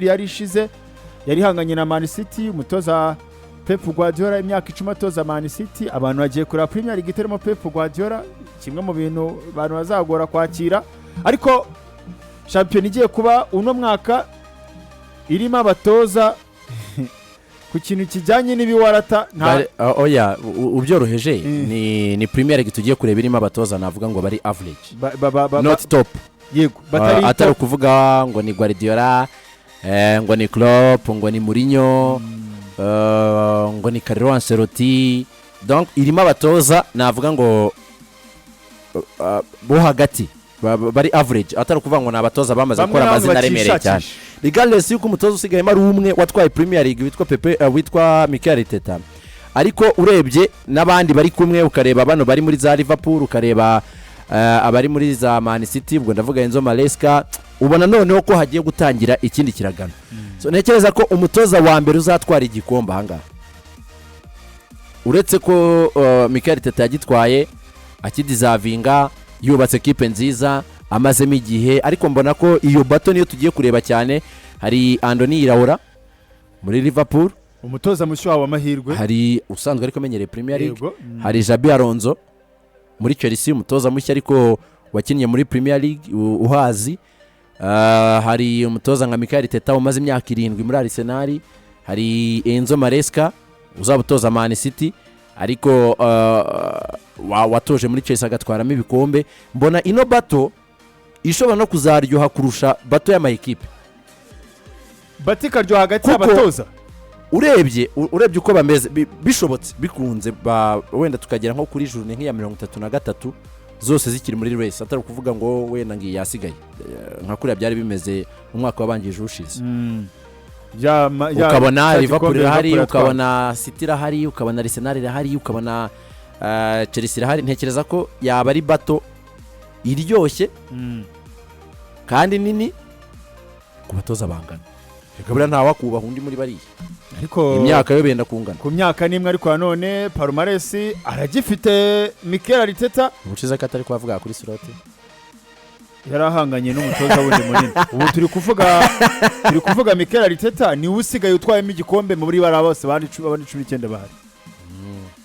Yari ishize yari ihanganye na Man City. Umutoza Pep Guardiola, imyaka 10 atoza Man City. Abantu bagiye kureba Premier League itarimo Pep Guardiola, kimwe mu bintu abantu bazagora kwakira. Ariko shampiyona igiye kuba uno mwaka irimo abatoza ku kintu kijyanye n'ibiwarata nta Oya, ubyoroheje, ni Premier League tugiye kureba irimo abatoza navuga ngo bari average, not top. Yego, batari Atari top. ukuvuga ngo ni Guardiola, ngo ni Klopp, ngo ni Mourinho, ngo ni Carlo Ancelotti. Donc irimo abatoza navuga ngo bo hagati, bari average, atari ukuvuga ngo ni abatoza bamaze Bamwe gukora na bamwe amazina aremereye cyane. bakishakisha. Regardless yuko umutoza usigayemo ari umwe watwaye Premier League witwa Pepe, witwa Mikel Arteta, ariko urebye n'abandi bari kumwe, ukareba bano bari muri za Liverpool, ukareba abari muri za Man City, ubwo ndavuga Enzo Maresca, ubona noneho ko hagiye gutangira ikindi kiragano. So ntekereza ko umutoza wa mbere uzatwara igikombe ahangaha, uretse ko Mikel Arteta yagitwaye akideservinga, yubatse kipe nziza, amazemo igihe, ariko mbona ko iyo battle niyo tugiye kureba cyane. Hari Andoni Iraola muri Liverpool. Umutoza mushya wawe amahirwe. Hari usanzwe ariko amenyereye Premier League. Yego. Hari Xabi Alonso muri Chelsea, umutoza mushya ariko wakinnye muri Premier League, uhazi. Hari umutoza nka Mikel Arteta umaze imyaka 7 muri Arsenal. Hari Enzo Maresca uzaba utoza Man City, ariko watoje muri Chelsea agatwaramo ibikombe. Mbona ino battle ishobora no kuzaryoha kurusha battle y'amayikipe. Battle ikaryoha hagati Kuko y'abatoza. urebye uko bameze, bishobotse bikunze, wenda tukagera nko kuri journée nk'iya 33 zose zikiri muri race, atari ukuvuga ngo wenda ngo iyi yasigaye, nka kuriya byari bimeze mu mwaka wabanjije ushize. Ukabona Cya Liverpool gikombe irahari, Liverpool yatwaye. ukabona City irahari, ukabona Arsenal irahari, ukabona Chelsea irahari. Ntekereza ko yaba ari battle iryoshye kandi nini ku batoza bangana. Reka buriya ntawakubaha undi muri bariya. Ariko Imyaka yo benda kungana. Ku myaka n'imwe, ariko nanone palmarès aragifite Mikel Arteta. Ubushize ko atari kubavuga kuri Slot? Yari ahanganye n'umutoza wundi munini. Ubu turi kuvuga Mikel Arteta, niwe usigaye utwayemo igikombe muri bariya bose abandi 19 bahari.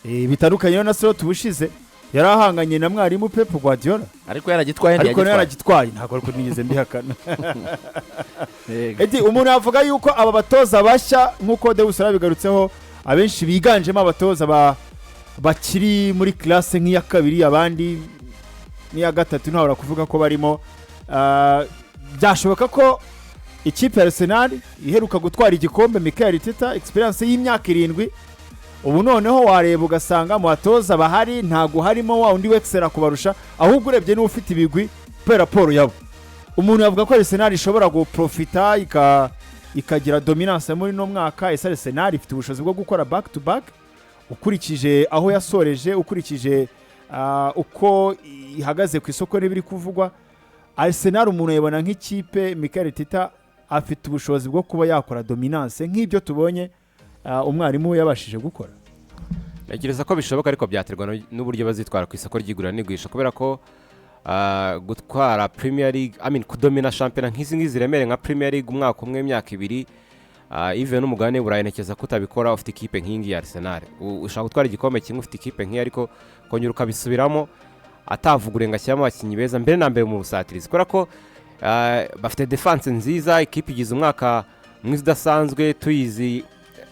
Bitandukanye na Slot, ubushize yari ahanganye na mwarimu Pep Guardiola. Ariko yaragitwaye. Ariko nawe Ntiyagitwaye. Yaragitwaye, ntabwo ariko nigeze mbihakana. Yego. Edi, umuntu yavuga yuko aba batoza bashya, nk'uko Deus yabigarutseho, abenshi biganjemo abatoza bakiri muri classe nk'iya kabiri, abandi n'iya gatatu, ntawabura kuvuga ko barimo. Byashoboka ko ikipe ya Arsenal iheruka gutwara igikombe, Mikel Arteta, experience y'imyaka 7, ubu noneho wareba ugasanga mu batoza bahari ntabwo harimo wa undi wexcella kubarusha, ahubwo urebye niba ufite ibigwi kubera raporo yabo, umuntu yavuga ko Arsenal ishobora guprofita ikagira dominance muri uno mwaka. Ese Arsenal ifite ubushobozi bwo gukora back to back, ukurikije aho yasoreje, ukurikije uko ihagaze ku isoko n'ibiri kuvugwa? Arsenal umuntu yayibona nk'ikipe Mikel Arteta afite ubushobozi bwo kuba yakora dominance nk'ibyo tubonye umwarimu yabashije gukora? Ntekereza ko bishoboka, ariko byaterwa n'uburyo bazitwara ku isoko ry'igura n'igurisha, kubera ko gutwara Premier League, I mean, kudomina shampiyona nk'izi ngizi ziremereye nka Premier League umwaka umwe, imyaka 2, even n'umugabane w'Uburayi, ntekereza ko utabikora ufite ikipe nk'iyi ngiyi ya Arsenal. Ushobora gutwara igikombe kimwe ufite ikipe nk'iyi, ariko kongera ukabisubiramo atavuga ngo ashyiramo abakinnyi beza mbere na mbere mu busatirizi, kubera ko bafite défense nziza. Ikipe igize umwaka mwiza udasanzwe, tuyizi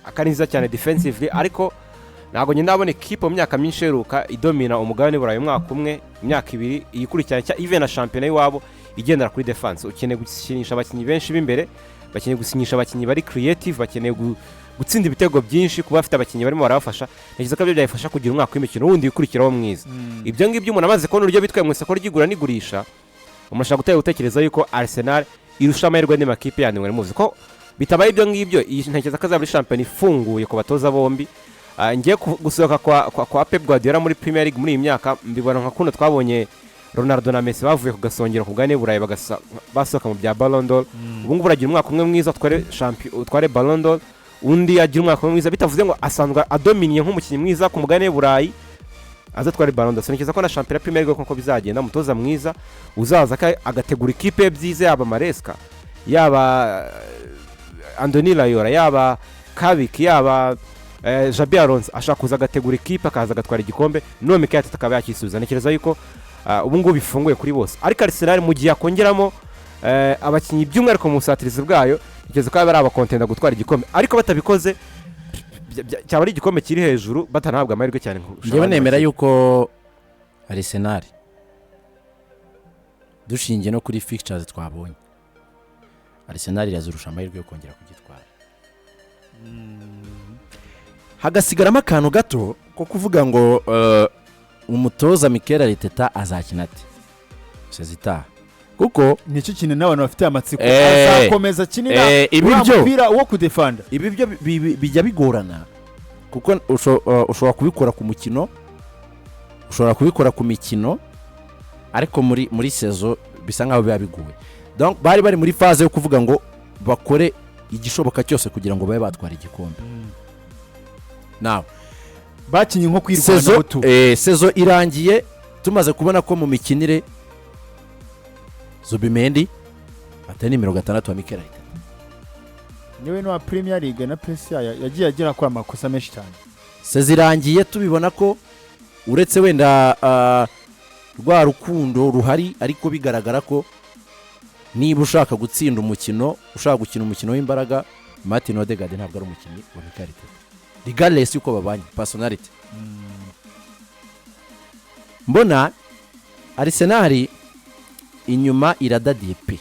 akari nziza cyane defensively, ariko ntabwo njye ndabona ikipe mu myaka myinshi iheruka idomina umugabane w'Uburayi umwaka umwe, imyaka 2 iyikurikirana, even na shampiyona y'iwabo igendera kuri défense. Ukeneye gukinisha abakinnyi benshi b'imbere, bakeneye gusinyisha abakinnyi bari creative, bakeneye gutsinda ibitego byinshi, kuba bafite abakinnyi barimo barabafasha. Ntekereza ko ibyo byabifasha kugira umwaka w'imikino wundi ukurikiraho mwiza. Ibyo ngibyo umuntu amaze kubona uburyo bitwaye mu isoko ry'igura n'igurisha, umuntu ashobora gutera gutekereza yuko Arsenal irusha amahirwe andi makipe yandi mwari muzi. Ko bitabaye ibyo ngibyo, iyi ntekereza ko azaba ari shampiyona ifunguye ku batoza bombi. Ngiye gusohoka kwa Pep Guardiola muri Premier League muri iyi myaka, mbibona nka kuno twabonye Ronaldo na Messi bavuye ku gasongero ku bwane Burayi, basohoka mu bya Ballon d'Or. Ubu ngubu uragira umwaka umwe mwiza utware champion, utware Ballon d'Or, undi agira umwaka umwe mwiza, bitavuze ngo asanzwe adominiye nk'umukinnyi mwiza ku mugabane w'Uburayi, aza atware Ballon d'Or. Sintekereza ko na shampiyona Premier League nk'uko bizagenda, umutoza mwiza uzaza agategura ikipe ye byiza, yaba Maresca, yaba Andoni Iraola, yaba Carrick, yaba Xabi Alonso, ashaka kuza agategura ikipe, akaza agatwara igikombe, n'uwo Mikel Arteta akaba yakisubiza. Ntekereza yuko ubu ngubu bifunguye kuri bose, ariko Arsenal mu gihe yakongeramo abakinnyi, by'umwihariko mu busatirizi bwayo, ntekereza ko yaba ari aba contender gutwara igikombe. Ariko batabikoze, cyaba ari igikombe kiri hejuru, batanahabwa amahirwe cyane kurusha Njyewe abandi nemera bakinnyi. yuko Arsenal, dushingiye no kuri fixtures twabonye, Arsenal irazirusha amahirwe yo kongera kugitwara. Hagasigaramo akantu gato ko kuvuga ngo umutoza Mikel Arteta azakina ate saison itaha, kuko Nicyo kintu n'abantu bafite amatsiko. Azakomeza akinira ibi uriya mupira wo kudefanda? Ibi byo bijya bigorana, kuko ushobora kubikora ku mukino, ushobora kubikora ku mikino, ariko muri saison bisa nkaho biba bigoye. Donc, bari muri phase yo kuvuga ngo bakore igishoboka cyose kugira ngo babe batwara igikombe. Nawe Bakinnye nko kwirwanaho saison tu. Saison irangiye tumaze kubona ko mu mikinire Zubimendi atari nimero 6 wa Mikel Arteta. Niwe n'uwa Premier League na PSA yagiye agera akora amakosa menshi cyane. Saison irangiye tubibona ko uretse wenda rwa rukundo ruhari, ariko bigaragara ko niba ushaka gutsinda umukino, ushaka gukina umukino w'imbaraga, Martin Odegaard ntabwo ari umukinnyi wa Mikel Arteta, regardless y'uko babanye personality. Mbona Arsenal inyuma iradadiye pe.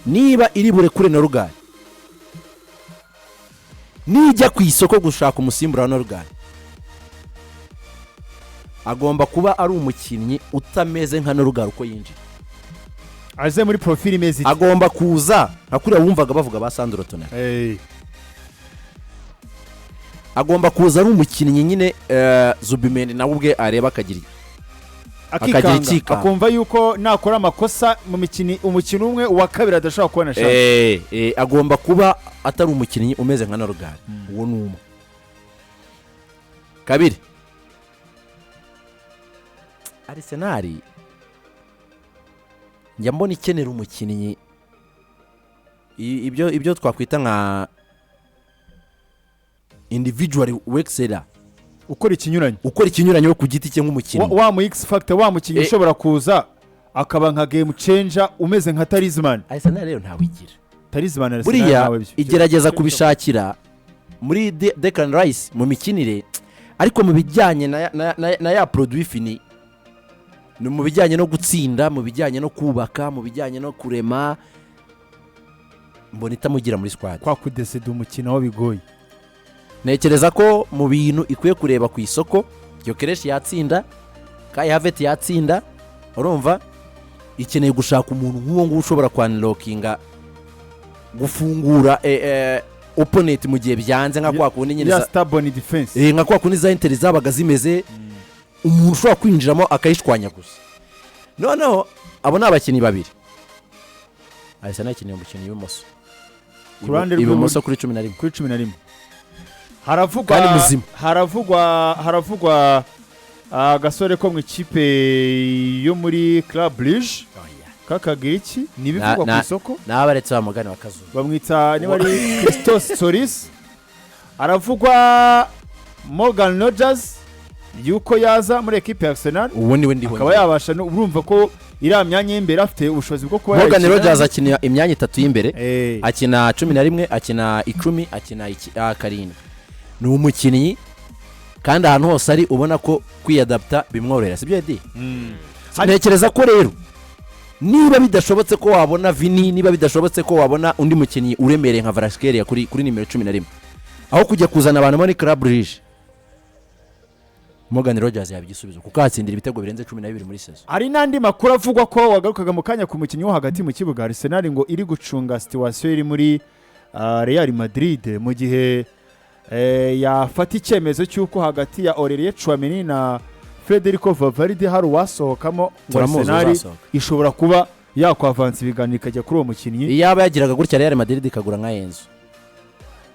Niba iri burekure na Norgaard, nijya ku isoko gushaka umusimbura wa Norgaard, agomba kuba ari umukinnyi utameze nka Norgaard uko yinjiye. Aze muri profile imeze ite? Agomba kuza nka kuriya wumvaga bavuga ba Sandro Tonali. Agomba kuza ari umukinnyi nyine Zubimendi nawe ubwe areba akagira Akikanga, icyikanga. Akumva yuko nakora amakosa mu mikino, umukino umwe, uwa kabiri adashobora kubona chance. Agomba kuba atari umukinnyi umeze nka Norgaard. Uwo ni umwe. Kabiri, Arsenal njya mbona ikenera umukinnyi ibyo twakwita nka individual exceller. Ukora ikinyuranyo. Ukora ikinyuranyo ku giti cye nk'umukinnyi. Wa mu X factor, wa mukinnyi ushobora kuza akaba nka game changer, umeze nka talisman. Arsenal rero ntawe igira. Talisman Arsenal Buriya ntawe byo. igerageza kubishakira muri Declan Rice mu mikinire, ariko mu bijyanye na ya produit fini, ni mu bijyanye no gutsinda, mu bijyanye no kubaka, mu bijyanye no kurema, mbona itamugira muri squad. Kwa kudesida umukino aho bigoye. Ntekereza ko mu bintu ikwiye kureba ku isoko, Gyökeres yatsinda, Kai Havertz yatsinda. Urumva ikeneye gushaka umuntu nk'uwo nguwo ushobora kwanlockinga, gufungura opponent mu gihe byanze, nka kwa kundi nyine Ya stubborn defense. Nka kwa kundi za Inter zabaga zimeze, umuntu ushobora kwinjiramo akayishwanya gusa. Noneho abo ni abakinnyi babiri. Arsenal ikeneye umukinnyi w'ibumoso. Ku ruhande Ibumoso kuri 11. Kuri 11 haravugwa Kandi muzima. Haravugwa agasore ko mu ikipe yo muri Club Brugge k'akagiriki, ni ibivugwa ku isoko. N'abaretse wa mugani wa Kazungu. Bamwita niba ari Christos Tzolis. Haravugwa Morgan Rogers yuko yaza muri ekipe ya Arsenal, Uwo niwe ndiho. akaba yabasha urumva ko iriya myanya y'imbere afite ubushobozi bwo kuba Morgan yayikina. Rogers akina imyanya itatu y'imbere. Akina 11, akina 10, akina 7. Ni umukinnyi kandi ahantu hose ari ubona ko kwiyadapta bimworohera, sibyo Edi? Ntekereza ko rero niba bidashobotse ko wabona Vini, niba bidashobotse ko wabona undi mukinnyi uremereye nka Kvaratskhelia kuri nimero 11, aho kujya kuzana abantu muri Club Brugge, Morgan Rogers yaba igisubizo, kuko ahatsindira ibitego birenze 12 muri saison. Hari n'andi makuru avugwa ko wagarukaga mu kanya ku mukinnyi wo hagati mu kibuga. Arsenal ngo iri gucunga situation iri muri Real Madrid mu gihe yafata icyemezo cy'uko hagati ya Aurelien Tchouameni na Federico Valverde hari uwasohokamo, ngo Turamuzi Arsenal uzasohoka. ishobora kuba yakwavansa ibiganiro ikajya kuri uwo mukinnyi. Iyaba yagiraga gutya Real Madrid ikagura nka Enzo,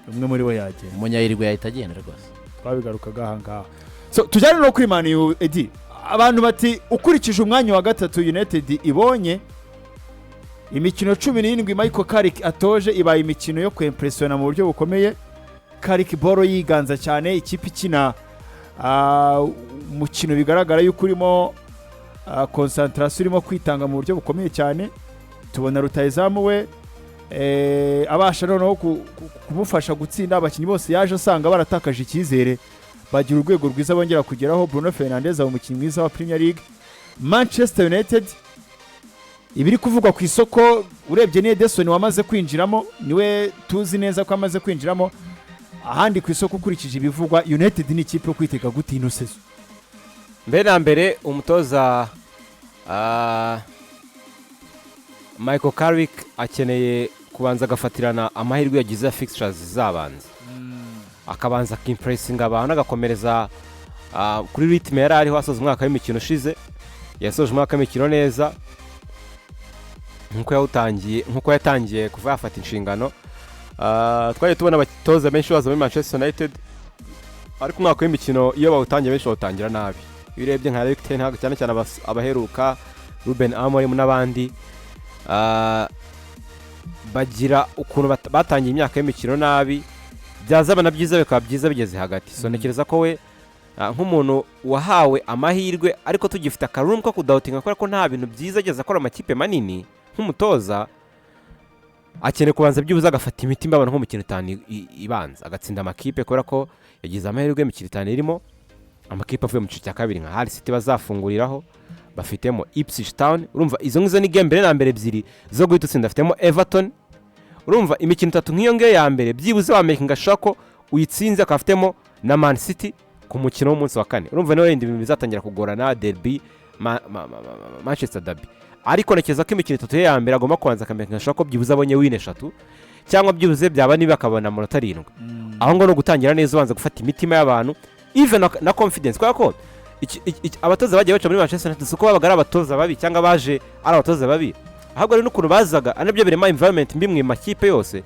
Umwe muri bo yagenda. Umunyayirigwe yahita agenda rwose. Twabigarukaga aha ngaha. So tujyane no kuri Man U, Edi. Abantu bati ukurikije umwanya wa gatatu United ibonye Imikino 17 Michael Carrick atoje ibaye imikino yo kwempressiona mu buryo bukomeye. Carrick ball yiganza cyane, ikipe ikina umukino bigaragara yuko urimo concentration, urimo kwitanga mu buryo bukomeye cyane. Tubona rutayizamu we abasha noneho kumufasha gutsinda. Abakinnyi bose yaje asanga baratakaje icyizere bagira urwego rwiza bongera kugeraho. Bruno Fernandes aba umukinnyi mwiza wa Premier League. Manchester United, ibiri kuvugwa ku isoko, urebye ni Ederson wamaze kwinjiramo, niwe tuzi neza ko amaze kwinjiramo. Ahandi ku isoko, ukurikije ibivugwa, United ni ikipe yo kwitega gute ino saison? Mbere na mbere, umutoza Michael Carrick akeneye kubanza agafatirana amahirwe yagize ya fixtures zabanza, akabanza akimpressinga abantu, agakomereza kuri rythme yari ariho asoza umwaka w'imikino ushize. Yasoje umwaka w'imikino neza nk'uko yawutangiye, nk'uko yatangiye kuva yafata inshingano. Twagiye tubona abatoza benshi baza muri Manchester United, ariko umwaka w'imikino iyo bawutangiye, benshi bawutangira nabi. Iyo urebye nka Erik ten Hag cyane cyane, abaheruka Ruben Amorim n'abandi, bagira ukuntu batangiye imyaka y'imikino nabi, byazaba na byiza bikaba byiza bigeze hagati. So ntekereza ko we nk'umuntu wahawe amahirwe, ariko tugifite akarumu ko kudoubtinga kubera ko nta bintu byiza ageze akora amakipe manini nk'umutoza, akeneye kubanza byibuze agafata imitima abantu nko mu mikino itanu ibanza, agatsinda amakipe, kubera ko yagize amahirwe y'imikino itanu irimo amakipe avuye mu cyiciro cya kabiri nka Hull City bazafunguriraho, bafitemo Ipswich Town. Urumva izo ngizo ni game mbere na mbere ebyiri zo guhita utsinda. Afitemo Everton. Urumva imikino itatu nk'iyo ngiyo ya mbere byibuze wa making sure ko uyitsinze, akaba afitemo na Man City ku mukino w'umunsi wa kane. Urumva niwe wenda ibintu bizatangira kugorana, derby, Manchester derby. Ariko ntekereza ko imikino itatu ye ya mbere agomba kubanza akamakinga sure ko byibuze abonye win eshatu, cyangwa byibuze byaba niba akabona amanota arindwi. Aho ngo ni ugutangira neza, ubanza gufata imitima y'abantu, even na confidence, kubera ko abatoza bagiye baca muri Manchester United si uko babaga ari abatoza babi cyangwa baje ari abatoza babi, ahubwo ari n'ukuntu bazaga ari nabyo birema environment mbi mu makipe yose,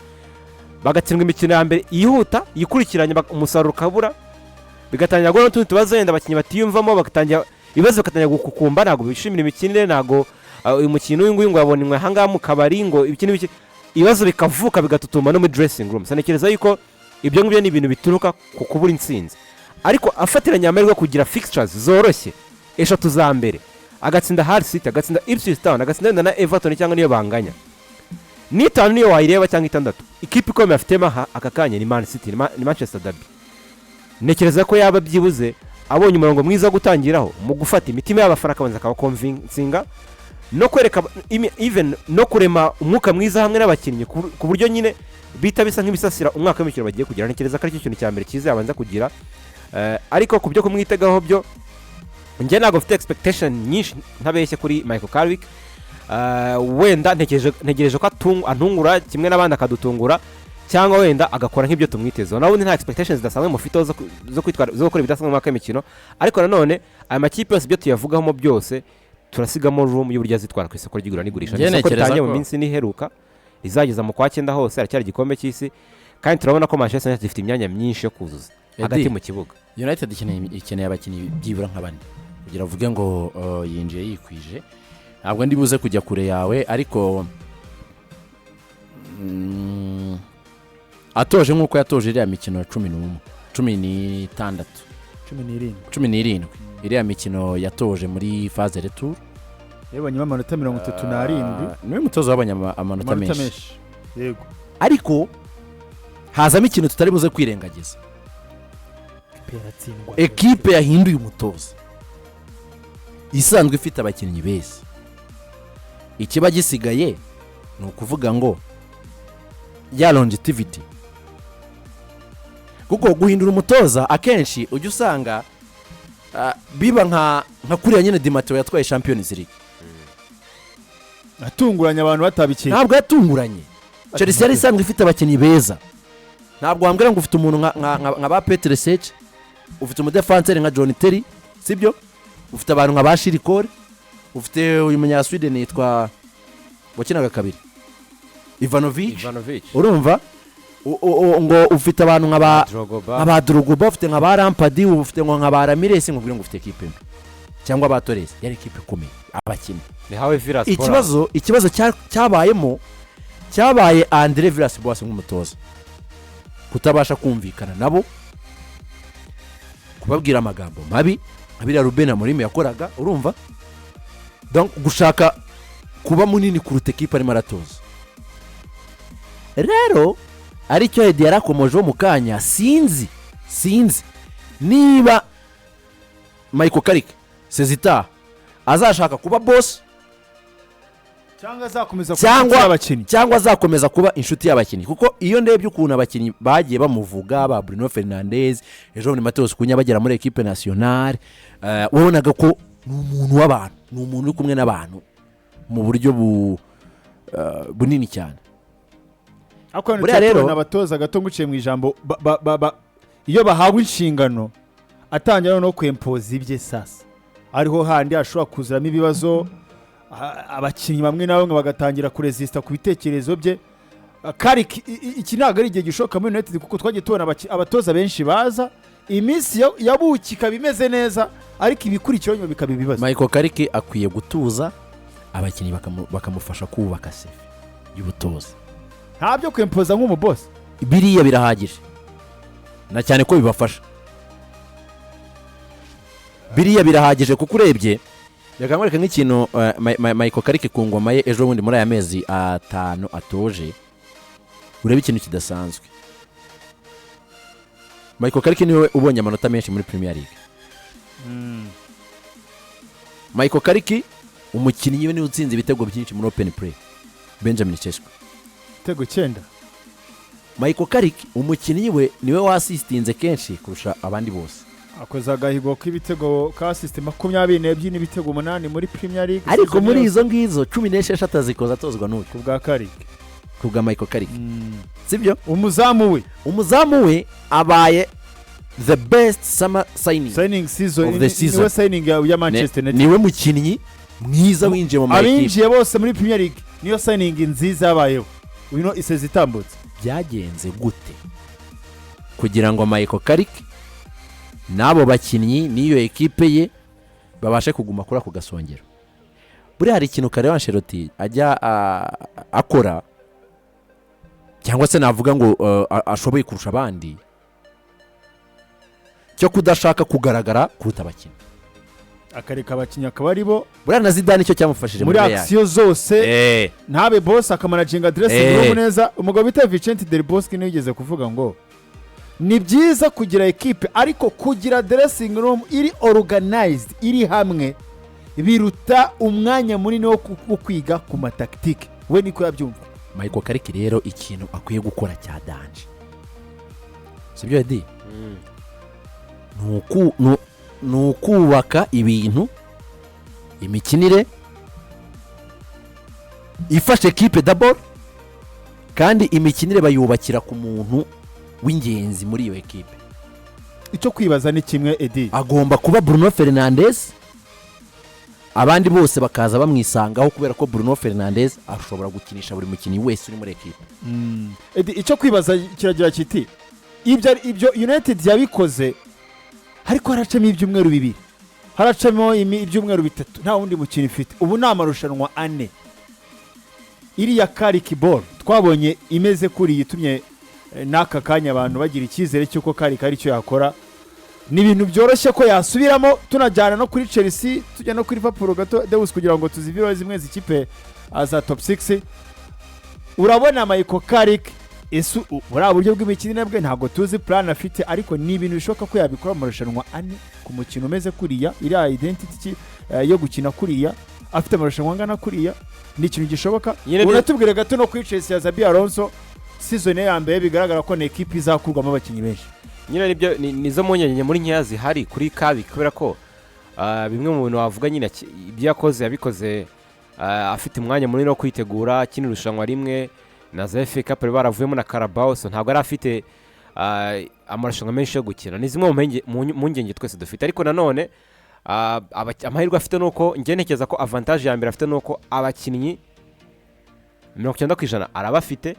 bagatsindwa imikino ya mbere yihuta yikurikiranye, umusaruro ukabura, bigatangira guhura n'utundi tubazo, wenda abakinnyi batiyumvamo, bagatangira ibibazo, bagatangira gukukumba, ntabwo bishimira imikinire, ntabwo uyu mukino uyu nguyu ngo yabonye ahangaha mu kabari, ngo ibiki n'ibiki, ibibazo bikavuka bigatutuma no muri dressing room. Ntekereza yuko ibyo ngibyo ni ibintu bituruka ku kubura intsinzi. Ariko afatiranye amahirwe yo kugira fixtures zoroshye eshatu za mbere, agatsinda Hull City, agatsinda Ipswich Town, agatsinda wenda na Everton cyangwa niyo banganya, n'itanu niyo wayireba cyangwa itandatu, ikipe ikomeye afitemo aha aka kanya ni Man City, ni Manchester derby. Ntekereza ko yaba byibuze abonye umurongo mwiza wo gutangiraho mu gufata imitima y'abafana, akabanza akabaconvincinga no kwereka even no kurema umwuka mwiza hamwe n'abakinnyi, ku buryo nyine bita bisa nk'ibisasira umwaka w'imikino bagiye kugira. Ntekereza ko aricyo kintu cya mbere cyiza yabanza kugira. Ariko ku byo kumwitegaho byo, njye ntabwo mfite expectation nyinshi ntabeshye kuri Michael Carrick. Wenda ntegereje ko antungura kimwe n'abandi, akadutungura, cyangwa wenda agakora nk'ibyo tumwitezeho. Nawe ubundi nta expectations zidasanzwe mufiteho zo kwitwara, zo gukora ibidasanzwe mu mwaka w'imikino. Ariko nanone aya makipe yose, ibyo tuyavugamo byose, turasigamo room y'uburyo azitwara ku isoko ry'igura n'igurisha. Njye Ni isoko ntekereza ritangiye mu minsi n'iheruka, rizageza mu kwa cyenda hose haracyari igikombe cy'isi, kandi turabona ko Manchester United ifite imyanya myinshi yo kuzuza Eddie. hagati mu kibuga. United ikeneye abakinnyi byibura nka bane kugira uvuge ngo yinjiye yikwije. Ntabwo ndi buze kujya kure yawe, ariko atoje nk'uko yatoje iriya mikino 11, 16, 17. 17, iriya mikino yatoje muri phase retour, yabonyemo amanota 37. Niwe mutoza wabonye amanota amanota menshi. Menshi, yego. Ariko hazamo ikintu tutari buze kwirengagiza. Ekipe yaratsindwa. Ekipe yahinduye umutoza isanzwe ifite abakinnyi beza, ikiba gisigaye ni ukuvuga ngo ya longevity, kuko guhindura umutoza akenshi ujya usanga biba nka kuriya nyine Di Matteo yatwaye Champions League. Atunguranye, abantu batabikeka. Ntabwo yatunguranye. Chelsea yari isanzwe ifite abakinnyi beza. Ntabwo wambwira ngo ufite umuntu nka ba Petr Cech, ufite umudefanseri nka John Terry, sibyo, ufite abantu nka ba Shirikore, ufite uyu munyasweden yitwa wakinaga kabiri, Ivanovic. Ivanovic. Urumva ngo ufite abantu nka ba Drogba. Nka ba Drogba, ufite nka ba Lampard, ufite ngo nka ba Ramires, ngo ngo ufite ekipe mbi. Cyangwa ba Torres, yari ekipe ikomeye, abakinnyi. Ni hawe Villas. Ikibazo cyabayemo, cyabaye Andre Villas Boas nk'umutoza kutabasha kumvikana nabo, kubabwira amagambo mabi nka biriya Ruben Amorim yakoraga, urumva? Donc, gushaka kuba munini kuruta ekipe arimo aratoza. Rero aricyo Edi yarakomojeho mu kanya, sinzi niba Michael Carrick sezita azashaka kuba boss cyangwa azakomeza kuba cyangwa inshuti y'abakinnyi. Cyangwa azakomeza kuba inshuti y'abakinnyi, kuko iyo ndebye ukuntu abakinnyi bagiye bamuvuga, ba Bruno Fernandes, ejo bundi Matheus Cunha bagera muri équipe nationale, wabonaga ko ni umuntu w'abantu, ni umuntu uri kumwe n'abantu mu buryo bunini cyane. Ariko hano Buriya tujya rero- tubona abatoza, gato nguciye mu ijambo, iyo bahawe inshingano atangira noneho kwempoza ibye. Sasa ariho handi hashobora kuzamo ibibazo, abakinnyi bamwe na bamwe bagatangira kurezisita ku bitekerezo bye. Carrick, iki ntabwo ari igihe gishoboka muri United, kuko twagiye tubona abatoza benshi baza, iminsi ya buki ikaba imeze neza, ariko ibikurikiyeho nyuma bikaba ibibazo. Michael Carrick akwiye gutuza abakinnyi, bakamufasha kubaka CV y'ubutoza. Nta byo kwempoza nk'umubosi. Biriya birahagije, na cyane ko bibafasha. Biriya birahagije, kuko urebye, reka nkwereke nk'ikintu, Michael Carrick ku ngoma ye, ejo bundi muri aya mezi 5 atoje, urebe ikintu kidasanzwe. Michael Carrick niwe ubonye amanota menshi muri Premier League. Michael Carrick, umukinnyi we niwe utsinze ibitego byinshi muri open play, Benjamin Sesko. Ibitego 9. Michael Carrick, umukinnyi we niwe wasisitinze kenshi kurusha abandi bose. Akoze agahigo k'ibitego ka assist 22 n'ibitego 8 muri Premier League Ariko season muri yose. izo ngizo, 16 azikoza atozwa n'uyu. Ku bwa Carrick. Ku bwa Michael Carrick, sibyo? Umuzamu we. Umuzamu we abaye the best summer signing signing season of the season. Niwe signing ya Manchester United. Niwe mukinnyi mwiza winjiye mu ma ekipe. Abinjiye bose muri Premier League, niyo signing nziza yabayeho uyu no isezi itambutse. Byagenze gute kugira ngo Michael Carrick n'abo bakinnyi n'iyo ekipe ye babashe kuguma kuri ako gasongero? Buriya hari ikintu Carlo Ancelotti ajya akora, cyangwa se navuga ngo ashoboye kurusha abandi, cyo kudashaka kugaragara kuruta abakinnyi. Akareka abakinnyi akaba ari bo. Buriya na Zidane icyo cyamufashije muri muri Real. Action zose, ntabe boss, akamanaginga dressing room neza. Umugabo bita Vicente Del Bosque niwe yigeze kuvuga ngo ni byiza kugira ekipe, ariko kugira dressing room iri organized, iri hamwe, biruta umwanya munini wo kwiga ku ma tactique. We niko yabyumva. Michael Carrick rero, ikintu akwiye gukora cya danger, sibyo Edi? Ni ukubaka ibintu, imikinire ifashe ekipe d'abord, kandi imikinire bayubakira ku muntu w'ingenzi muri iyo ekipe. Icyo kwibaza ni kimwe, Edi. Agomba kuba Bruno Fernandes, abandi bose bakaza bamwisangaho, kubera ko Bruno Fernandes ashobora gukinisha buri mukinnyi wese uri muri ekipe. Edi, icyo kwibaza kiragira kiti: ibyo United yabikoze, ariko haracamo ibyumweru 2, haracamo ibyumweru 3, nta wundi mukino ifite. Ubu ni amarushanwa ane. Iriya Carrick ball twabonye imeze kuri iyi itumye n'aka kanya abantu bagira icyizere cy'uko Carrick ari cyo yakora, ni ibintu byoroshye ko yasubiramo. Tunajyana no kuri Chelsea, tujya no kuri Liverpool gato, Deus, kugira ngo tuzivire zimwe z'ikipe za top 6. Urabona Michael Carrick, ese buriya buryo bw'imikinire bwe, ntabwo tuzi plan afite, ariko ni ibintu bishoboka ko yabikora mu marushanwa ane ku mukino umeze kuriya, iriya identity yo gukina kuriya, afite amarushanwa angana kuriya, ni ikintu gishoboka? Nyine Unatubwire gato no kuri Chelsea ya Xabi Alonso, season ye ya mbere, bigaragara ko ni ekipi izakurwamo abakinnyi benshi. Nyine nibyo, nizo mpungenge muri nkeya zihari kuri Carrick, kubera ko bimwe mu bintu wavuga nyine, ibyo yakoze yabikoze afite umwanya munini wo kwitegura, akina irushanwa rimwe na za FA Cup baravuyemo na Carabao, so ntabwo yari afite amarushanwa menshi yo gukina. Ni zimwe mu mpungenge twese dufite, ariko nanone amahirwe afite ni uko, njye ntekereza ko avantage ya mbere afite ni uko abakinnyi 90% arabafite.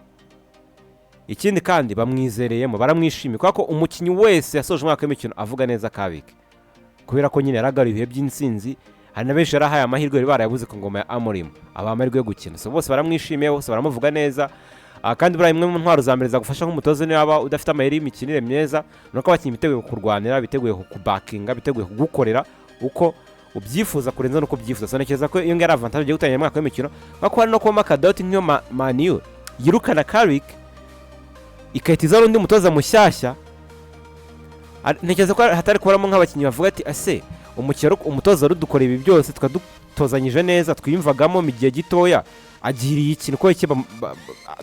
Ikindi kandi bamwizereyemo, baramwishimiye, kubera ko umukinnyi wese yasoje umwaka w'imikino avuga neza Carrick. Kubera ko nyine yaragaruye ibihe by'intsinzi. Hari na benshi yarahaye amahirwe bari barayabuze ku ngoma ya Amorim, abaha amahirwe yo gukina. So bose baramwishimiye, bose baramuvuga neza. Kandi buriya imwe mu ntwaro za mbere zagufasha nk'umutoza, niyo waba udafite amayeri y'imikinire myiza, ni uko abakinnyi biteguye kukurwanira, biteguye kukubakinga, biteguye kugukorera uko ubyifuza kurenza n'uko ubyifuza. So ntekereza ko iyo ngiyo ari avantage ugiye gutangira umwaka w'imikino, kuko hari no kubamo akadoti nk'iyo Man U yirukana Carrick, igahita izana undi mutoza mushyashya. Ntekereza ko hatari kubaramo nk'abakinnyi bavuga ati: "Ase umukino umutoza rudukoreye ibi byose, tukadutozanyije neza, twiyumvagamo mu gihe gitoya, agiriye ikintu ko iki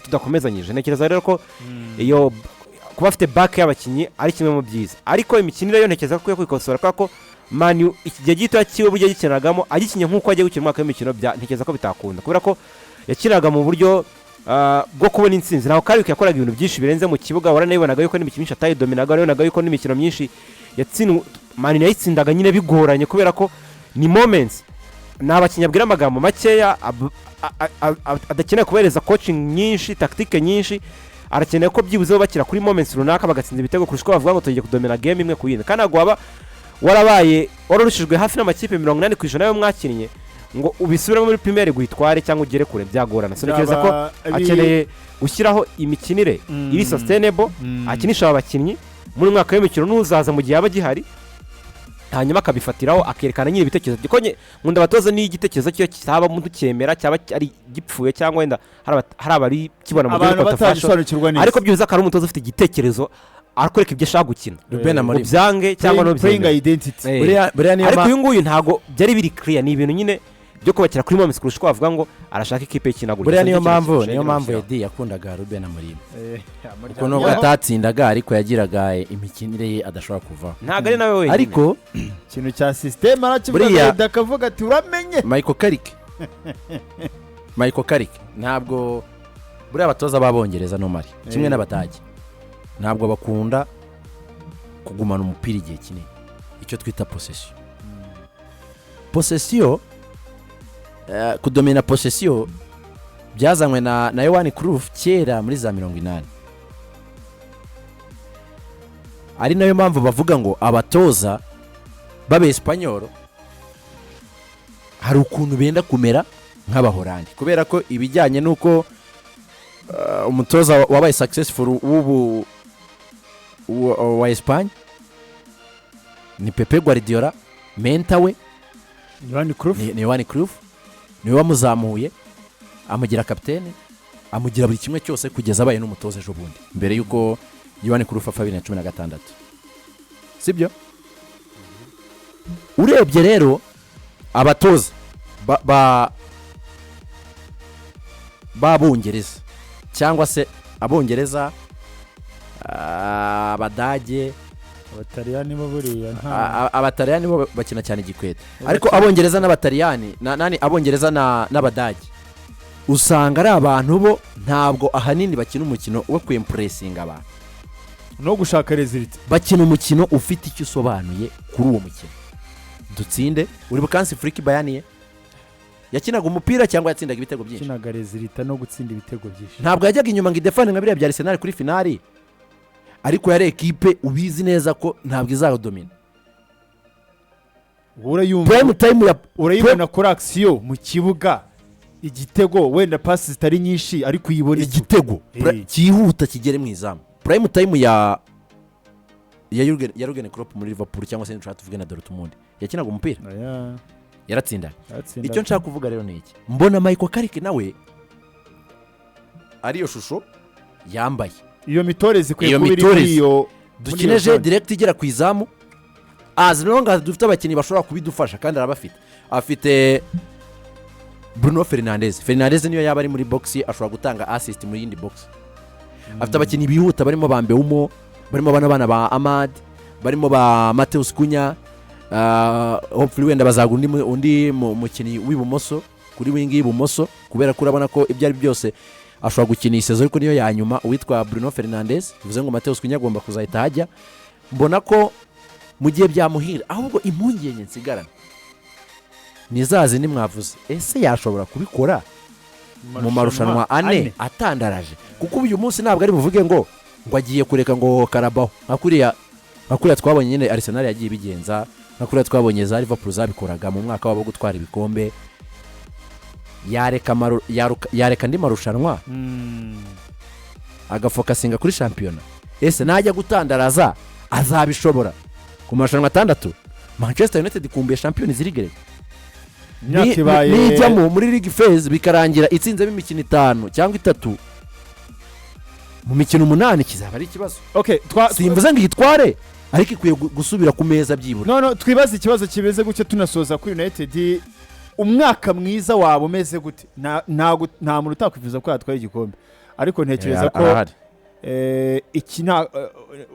tudakomezanyije?" Ntekereza rero ko iyo kuba afite back y'abakinnyi ari kimwe mu byiza, ariko imikinire yo ntekereza ko akwiye kwikosora, kubera ko Man U iki gihe gitoya cyiwe buryo yagikinagamo, agikinye nk'uko agiye gukina umwaka w'imikino, ntekereza ko bitakunda, kubera ko yakinaga mu buryo bwo kubona intsinzi. Ntabwo Carrick yakoraga ibintu byinshi birenze mu kibuga. Waranabibonaga yuko n'imikino myinshi atayidominaga, warabibonaga yuko n'imikino myinshi yatsindwa Man U yayitsindaga nyine bigoranye, kubera ko ni moments, ni abakinnyi abwira amagambo makeya, adakeneye kubahereza coaching nyinshi, tactique nyinshi. Arakeneye ko byibuze bo bakira kuri moments runaka bagatsinda ibitego, kurusha uko bavuga ngo tugiye kudomina game imwe ku yindi. Kandi ntabwo waba warabaye warurushijwe hafi n'amakipe 80% y'ayo mwakinnye ngo ubisubiremo muri Premier League uyitware cyangwa ugere kure, byagorana. So ntekereza ko akeneye gushyiraho imikinire iri sustainable, akinisha aba bakinnyi muri mwaka w'imikino n'uzaza mu gihe yaba agihari, hanyuma akabifatiraho, akerekana nyine ibitekerezo bye. Ko nkunda abatoza n'iyo igitekerezo cye cyaba mutukemera, cyaba ari gipfuye, cyangwa wenda hari abari kibona mu buryo abantu controversial, batagisobanukirwa neza, ariko byibuze akaba ari umutoza ufite igitekerezo, arakwereka ibyo ashaka gukina, Ruben Amorim. ubyange cyangwa playing ntubyemere. identity. Buriya niyo Ariko uyu nguyu ntabwo byari biri clear, ni ibintu nyine byo kubakira kuri moments kurusha uko bavuga ngo arashaka ikipe ikina gutya. Buriya So niyo nicyo kintu mpamvu kintu niyo mpamvu gushyiraho. Edi yakundaga Ruben Amorim, kuko nubwo atatsindaga ariko yagiraga imikinire ye adashobora kuvaho. Ntabwo ari nawe wenyine. Ariko ikintu cya système arakivuga, akavuga ati: "Uramenye." Michael Carrick ntabwo, buriya abatoza b'Abongereza nomari kimwe n'Abadage ntabwo bakunda kugumana umupira igihe kinini, icyo twita possession. Possession, kudomina possession byazanywe na Johan Cruyff kera muri za 80, ari nayo mpamvu bavuga ngo abatoza b'Abesipanyoro hari ukuntu benda kumera nk'Abahorandi, kubera ko ibijyanye n'uko umutoza wabaye successful w'ubu wa Espagne ni Pep Guardiola, mentor we Johan Cruyff. Ni Johan Cruyff, niwe wamuzamuye, amugira kapitene, amugira buri kimwe cyose kugeza abaye n'umutoza ejo bundi, mbere y'uko Johan Cruyff apfa 2016, sibyo? Urebye rero abatoza b'Abongereza cyangwa se Abongereza, Abadage, Abataliyani bo buriya nta Abataliyani bo bakina cyane igikweta, ariko Abongereza n'Abataliyani nani, Abongereza n'Abadage usanga ari abantu bo ntabwo ahanini bakina umukino wo kwimpuresinga abantu no gushaka résultat. Bakina umukino ufite icyo usobanuye kuri uwo mukino, dutsinde. Uri bukansi Flick Bayern ye yakinaga umupira cyangwa yatsindaga ibitego byinshi? Yakinaga résultat no gutsinda ibitego byinshi. Ntabwo yajyaga inyuma ngo idefane nka biriya bya Arsenal kuri finali, ariko yari ekipe ubizi neza ko ntabwo izadomina Urayumva, prime time ya urayibona kuri action mu kibuga, igitego wenda pasi zitari nyinshi ariko uyibona. Igitego cyihuta kigere mu izamu. Prime time ya Jurgen Klopp muri Liverpool cyangwa se nshaka tuvuge na Dortmund, yakinaga umupira, Oya, yaratsindaga. yatsindaga. Icyo nshaka kuvuga rero ni iki: mbona Michael Carrick nawe ariyo shusho yambaye. Iyo mitoreze ikwiye Iyo kuba iri muri mitoreze. iyo Dukine muri iyo jeu direct igera ku izamu, as long as dufite abakinnyi bashobora kubidufasha, kandi arabafite. Afite Bruno Fernandes. Fernandes niyo yaba ari muri box ashobora gutanga assist muri yindi box. Afite abakinnyi bihuta barimo ba Mbeumo, barimo bano bana ba Amad, barimo ba Matheus Cunha. Hopefully wenda bazagura undi mukinnyi w'ibumoso kuri wing y'ibumoso, kubera ko urabona ko ibyo ari byose ashobora gukina iyi saison ariko niyo ya nyuma uwitwa Bruno Fernandes, bivuze ngo Matheus Cunha agomba kuzahita hajya. Mbona ko mu gihe byamuhira, ahubwo impungenge nsigarana ni za zindi mwavuze: ese yashobora kubikora mu marushanwa ane atandaraje? Kuko uyu munsi ntabwo ari buvuge ngo agiye kureka ngo Carabao, nka kuriya twabonye nyine Arsenal yagiye ibigenza. Nka kuriya twabonye za Liverpool zabikoraga mu mwaka wabo wo gutwara ibikombe, yareka andi marushanwa agafocusinga kuri shampiyona. Ese najya gutandaraza azabishobora ku marushanwa atandatu? Manchester United ikumbuye Champions League. Imyaka ibaye Nijyamo muri league phase bikarangira itsinzemo imikino itanu cyangwa itatu mu mikino umunani, kizaba ari ikibazo. Okay, Simvuze ngo iyitware, ariko ikwiye gusubira ku meza byibura. No, twibaze ikibazo kimeze gutya tunasoza kuri United: umwaka mwiza waba umeze gute? Nta muntu utakwifuza ko yatwara igikombe, ariko ntekereza ko Arahari. Iki nta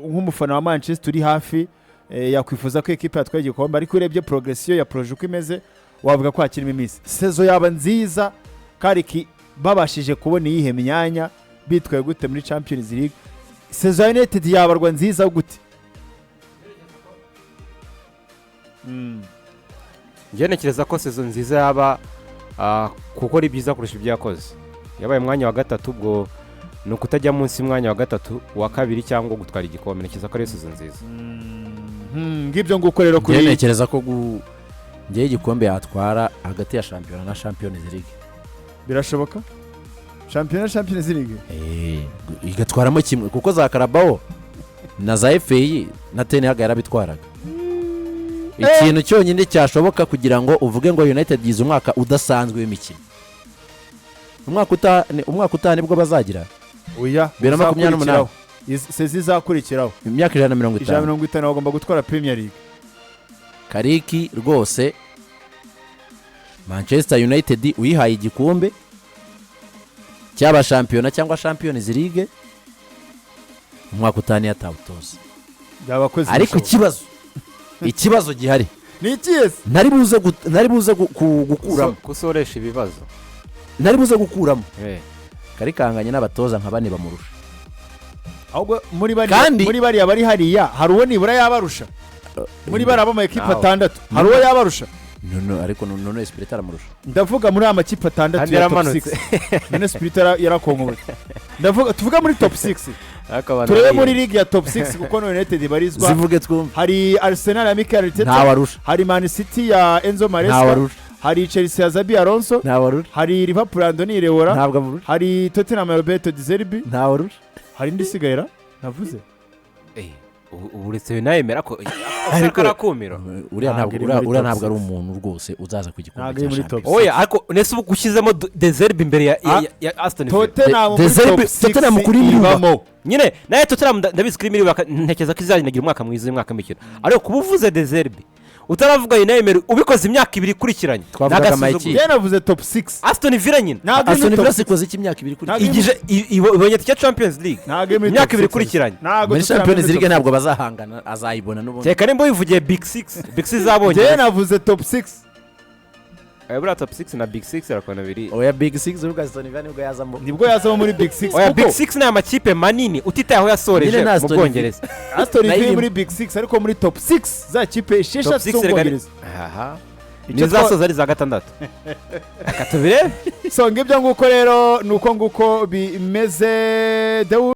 nk'umufana wa Manchester uri hafi yakwifuza ko ekipe yatwara igikombe, ariko urebye progression ya projet uko imeze, wavuga ko hakirimo iminsi. Saison yaba nziza Kariki babashije kubona iyihe myanya, bitwaye gute muri Champions League? Saison ya United yabarwa nziza gute? Njye ntekereza ko saison nziza yaba kuko ari byiza kurusha ibyo yakoze. Yabaye umwanya wa gatatu, ubwo ni ukutajya munsi y'umwanya wa gatatu, wa kabiri cyangwa gutwara igikombe. Ntekereza ko ari saison nziza. Ngibyo nguko rero Njyewe kuri ntekereza ko njyewe igikombe yatwara hagati ya shampiyona na Champions League. Birashoboka, shampiyona, Champions League. Igatwaramo kimwe, kuko za Carabao na za FA na Ten Hag yarabitwaraga. Ikintu cyonyine cyashoboka kugira ngo uvuge ngo United yize umwaka udasanzwe w'imikino, umwaka utaha nibwo bazagira Oya. 2028. Uzakurikiraho. Saison izakurikiraho. Imyaka 150. ijana na mirongo itanu bagomba gutwara Premier League. Kariki rwose, Manchester United uyihaye igikombe cyaba shampiyona cyangwa Champions League, umwaka utaha niyo atawutoza. Yabakoze Ariko ibishoboka. ikibazo gihari Ni ikihe se? Ntari buze gukuramo. Kusoresha ibibazo. Ntari buze gukuramo. Karikanganye n'abatoza nka bane bamurusha. Ahubwo muri bariya muri bariya bari hariya, hari uwo nibura yabarusha? Muri bariya b'amakipe Nawe. atandatu, hari uwo yabarusha? Nuno, ariko Nuno Espirito aramurusha. Ndavuga muri aya makipe atandatu Kandi ya top yaramanutse. 6. Nuno Espirito yarakonkobotse. Ndavuga, tuvuga muri top 6. Ariko abantu Turebe bariya. muri ligue ya top 6, kuko no United ibarizwa. Zivuge twumve. Hari Arsenal ya Mikel Arteta. Ntawe arusha. Hari Man City ya Enzo Ntawe Maresca. arusha. Hari Chelsea ya Xabi Alonso. Ntawe arusha. Hari Liverpool ya Andoni Iraola. Ntabwo amurusha. Hari Tottenham ya Roberto De Zerbi. Ntawe arusha. Hari indi isigaye ra navuze? Ubu uretse nayemera ko Ariko- arakumiro. Uriya Ntabwo ntabwo iri uriya muri uriya top ntabwo ari six. umuntu rwose uzaza ku gikombe Ntabwo cya iri muri top shampiyona. Oya, ariko nese ubu gushyizemo De Zerbi imbere ya Aston Villa? Tottenham De muri Zerbi- top 6 Tottenham kuri Miruba. ibamo. Nyine nawe Tottenham ndabizi kuri miliyoni, ntekereza ko izagenda umwaka mwiza uyu mwaka w'imikino, ariko kuba uvuze De Zerbi utaravuga Unai Emery, ubikoze imyaka 2 ikurikiranye, Twavugaga ni agasuzuguro. amakipe. Njye navuze top 6. Aston Villa nyine. Ntabwo iri Aston muri Villa top. sikoze iki imyaka 2 kuri Ntabwo iri Igije ibonye tike Champions League Ntabwo iri muri imyaka top 2 six. ikurikiranye. Ntabwo Muri Tottenham Champions iri muri League top. ntabwo bazahangana, azayibona n'ubundi. Kereka nimba wivugiye Big Six, Big Six Njye z'Abongereza. navuze top 6. Buriya top 6 na Big Six irakona biri. Oya, Big Six urubuga Aston Villa nibwo yazamo. Nibwo yazamo muri Big 6. Oya, Kuko Big Six ni amakipe manini utitaye aho yasoreje Nyine na mu Aston Villa. Bwongereza. Aston Villa Nayo iri muri Big 6, ariko muri top 6 za kipe Top esheshatu 6 rega z'Ubwongereza. Aha. Icyo Nizo zasoza ari za gatandatu, reka tubirebe. So ngibyo nguko rero, ni uko nguko bimeze. Dewu.